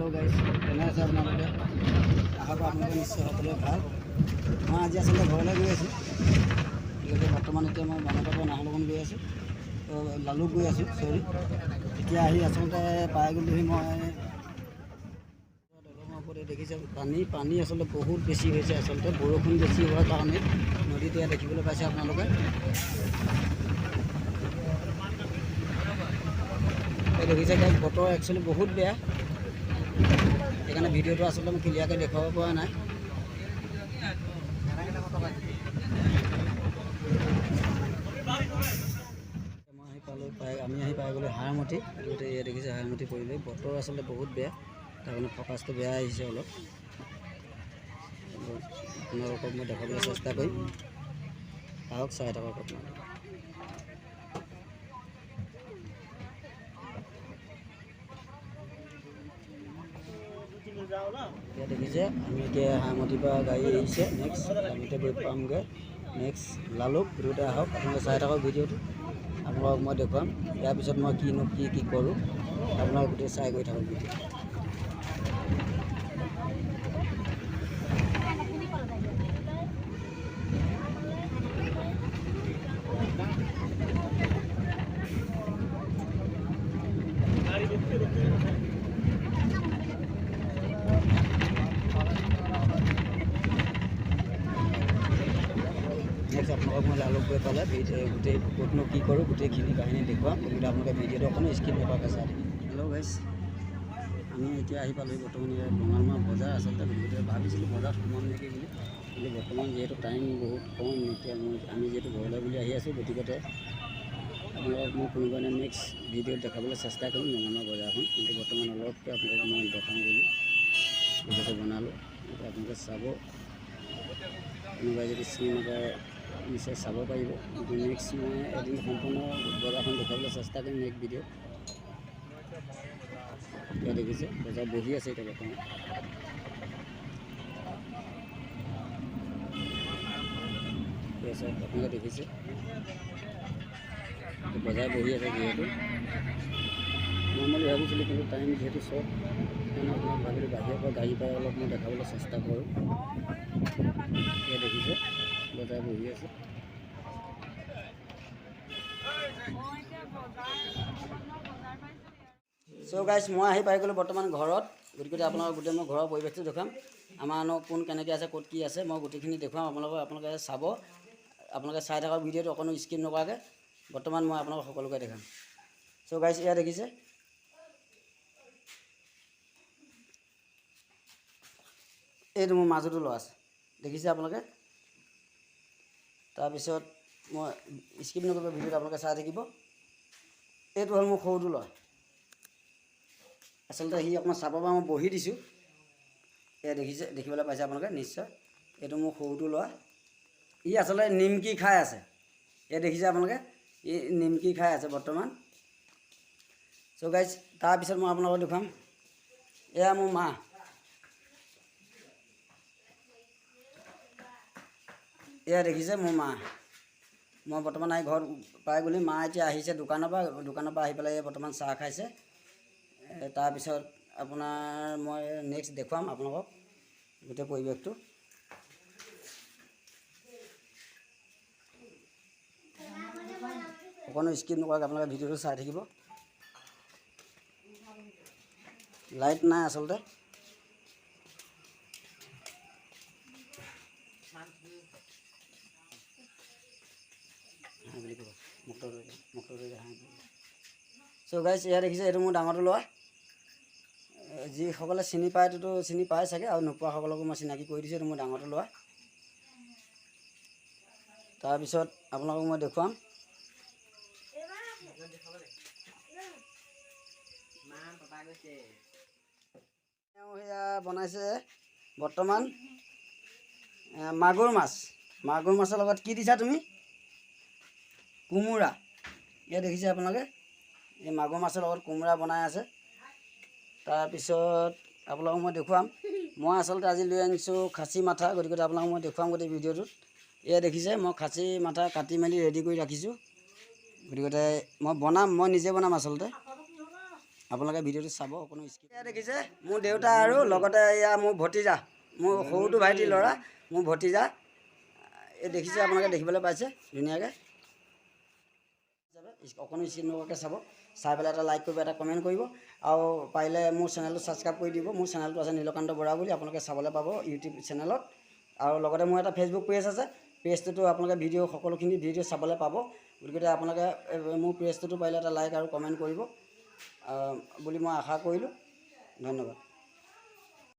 Hello' guys, কেনে আছে আপোনালোকে? আশা কৰোঁ আপোনালোকে নিশ্চয় সকলোৱে ভাল। মই আজি আচলতে ঘৰলৈ গৈ আছোঁ। গতিকে বৰ্তমান এতিয়া মই বানপাৰ পৰা নাহৰলগুণ গৈ আছোঁ, লালুক গৈ আছোঁ, চৰি। এতিয়া আহি আচলতে পাই গ'লোহি মই দলঙৰ ওপৰতে। দেখিছে, পানী পানী আচলতে বহুত বেছি হৈছে। আচলতে বৰষুণ বেছি হোৱাৰ কাৰণে নদীত এয়া দেখিবলৈ পাইছে আপোনালোকে। এই দেখিছে গাইজ, বতৰ একচুৱেলি বহুত বেয়া, সেইকাৰণে ভিডিঅ'টো আচলতে মই ক্লিয়াৰকৈ দেখুৱাব পৰা নাই। মই আহি পালোঁ পাই আমি আহি পাই গ'লোঁ হাৰমতি। গতিকে এয়া দেখিছে হাৰমতি পৰিৱেশ। বতৰ আচলতে বহুত বেয়া, তাৰ কাৰণে ফ'কাছটো বেয়া আহিছে অলপ। আপোনালোকক মই দেখাবলৈ চেষ্টা কৰিম, আহক চাই থাকক আপোনালোকে। এতিয়া দেখিছে আমি এতিয়া হাৰমতিৰ পৰা গাড়ী আহিছে, নেক্সট আমি এতিয়া গৈ পামগৈ নেক্সট লালুক। ভিডিঅ'তে আহক, আপোনালোকে চাই থাকক ভিডিঅ'টো, আপোনালোকক মই দেখুৱাম। ইয়াৰ পিছত মই কিনো কি কি কৰোঁ আপোনালোক গোটেই চাই গৈ থাকক ভিডিঅ'। নেক্সট আপোনালোকক মই লালুক গৈ পালে গোটেই ক'তনো কি কৰোঁ গোটেইখিনি কাহিনী দেখুৱাম। গতিকে আপোনালোকে ভিডিঅ'টো অকণো স্কিপ নকৰাকৈ চাই থাকিব। হেল্ল' গাইজ, আমি এতিয়া আহি পালোহি বৰ্তমান ইয়াত বঙালমৰা বজাৰ। আচলতে গতিকে ভাবিছিলোঁ বজাৰত সোমাম নেকি বুলি, কিন্তু বৰ্তমান যিহেতু টাইম বহুত কম, এতিয়া আমি যিহেতু ঘৰলৈ বুলি আহি আছোঁ, গতিকে আপোনালোকক মই কোনোবা এদিনা নেক্সট ভিডিঅ'ত দেখাবলৈ চেষ্টা কৰিম বঙালমৰা বজাৰখন। কিন্তু বৰ্তমান অলপকৈ আপোনালোকক মই দেখাওঁ বুলি ভিডিঅ'টো বনালোঁ। গতিকে আপোনালোকে চাব, কোনোবাই যদি চিনি নাপায় নিশ্চয় চাব পাৰিব। কিন্তু নেক্সট মই এদিন সম্পূৰ্ণ বজাৰখন দেখুৱাবলৈ চেষ্টা কৰিম নেক্সট ভিডিঅ'ত। এতিয়া দেখিছে বজাৰ বহি আছে এতিয়া বৰ্তমান। আপোনালোকে দেখিছে বজাৰ বহি আছে। যিহেতু মই বুলি ভাবিছিলোঁ, কিন্তু টাইম যিহেতু চব, সেইকাৰণে আপোনাক ভাবিলোঁ বাহিৰৰ পৰা গাড়ী পাই অলপ মই দেখাবলৈ চেষ্টা কৰোঁ। এতিয়া দেখিছে বজাৰ বহি আছে। চ' গাইজ, মই আহি পাই গ'লোঁ বৰ্তমান ঘৰত। গতিকে আপোনালোকক গোটেই মই ঘৰৰ পৰিৱেশটো দেখুৱাম, আমাৰনো কোন কেনেকৈ আছে, ক'ত কি আছে, মই গোটেইখিনি দেখুৱাম আপোনালোকক। আপোনালোকে চাব, আপোনালোকে চাই থাকক ভিডিঅ'টো অকণো স্কিপ নকৰাকৈ। বৰ্তমান মই আপোনালোকক সকলোকে দেখাম। চ' গাইজ, এয়া দেখিছে এইটো মোৰ মাজুটো ল'ৰা আছে, দেখিছে আপোনালোকে। তাৰপিছত মই স্কিপ নকৰিব ভিডিঅ'টো, আপোনালোকে চাই থাকিব। এইটো হ'ল মোৰ সৰুটো ল'ৰা। আচলতে সি অকণমান চাব পৰা মই বহি দিছোঁ। এয়া দেখিছে, দেখিবলৈ পাইছে আপোনালোকে নিশ্চয়। এইটো মোৰ সৰুটো ল'ৰা, ই আচলতে নিমকি খাই আছে। এয়া দেখিছে আপোনালোকে, ই নিমকি খাই আছে বৰ্তমান। চ' গাইজ, তাৰপিছত মই আপোনালোকক দেখুৱাম এয়া মোৰ মা। এয়া দেখিছে মোৰ মা। মই বৰ্তমান আহি ঘৰত পাই গ'লো। মা এতিয়া আহিছে দোকানৰ পৰা, দোকানৰ পৰা আহি পেলাই বৰ্তমান চাহ খাইছে। তাৰপিছত আপোনাৰ মই নেক্সট দেখুৱাম আপোনালোকক গোটেই পৰিৱেশটো। অকণো স্কিপ নকৰাকৈ আপোনালোকে ভিডিঅ'টো চাই থাকিব। লাইট নাই আচলতে। বুলি ক'ব চ' গাইজ, এয়া দেখিছে এইটো মোৰ ডাঙৰটো ল'ৰা। যিসকলে চিনি পায় এইটোতো চিনি পায় চাগে, আৰু নোপোৱাসকলকো মই চিনাকি কৰি দিছোঁ। এইটো মোৰ ডাঙৰটো ল'ৰা। তাৰপিছত আপোনালোকক মই দেখুৱাম তেওঁ সেয়া বনাইছে বৰ্তমান মাগুৰ মাছ। মাগুৰ মাছৰ লগত কি দিছা তুমি? কোমোৰা। এয়া দেখিছে আপোনালোকে, এই মাগুৰ মাছৰ লগত কোমোৰা বনাই আছে। তাৰপিছত আপোনালোকক মই দেখুৱাম, মই আচলতে আজি লৈ আনিছোঁ খাচী মাথা। গতিকে আপোনালোকক মই দেখুৱাম গোটেই ভিডিঅ'টোত। এয়া দেখিছে মই খাচী মাথা কাটি মেলি ৰেডি কৰি ৰাখিছোঁ। গতিকে মই বনাম, মই নিজে বনাম আচলতে। আপোনালোকে ভিডিঅ'টো চাব, অকণো স্কিপ। এয়া দেখিছে মোৰ দেউতা আৰু লগতে এয়া মোৰ ভতিজা, মোৰ সৰুটো ভাইটিৰ ল'ৰা, মোৰ ভতিজা। এই দেখিছে, আপোনালোকে দেখিবলৈ পাইছে ধুনীয়াকৈ। অকণো স্কিপ নকৰাকৈ চাব, চাই পেলাই এটা লাইক কৰিব, এটা কমেণ্ট কৰিব আৰু পাৰিলে মোৰ চেনেলটো ছাবস্ক্ৰাইব কৰি দিব। মোৰ চেনেলটো আছে নীলকান্ত বৰা বুলি, আপোনালোকে চাবলৈ পাব ইউটিউব চেনেলত। আৰু লগতে মোৰ এটা ফেচবুক পেজ আছে, পেজটোতো আপোনালোকে ভিডিঅ', সকলোখিনি ভিডিঅ' চাবলৈ পাব। গতিকে আপোনালোকে মোৰ পেজটোতো পাৰিলে এটা লাইক আৰু কমেণ্ট কৰিব বুলি মই আশা কৰিলোঁ। ধন্যবাদ।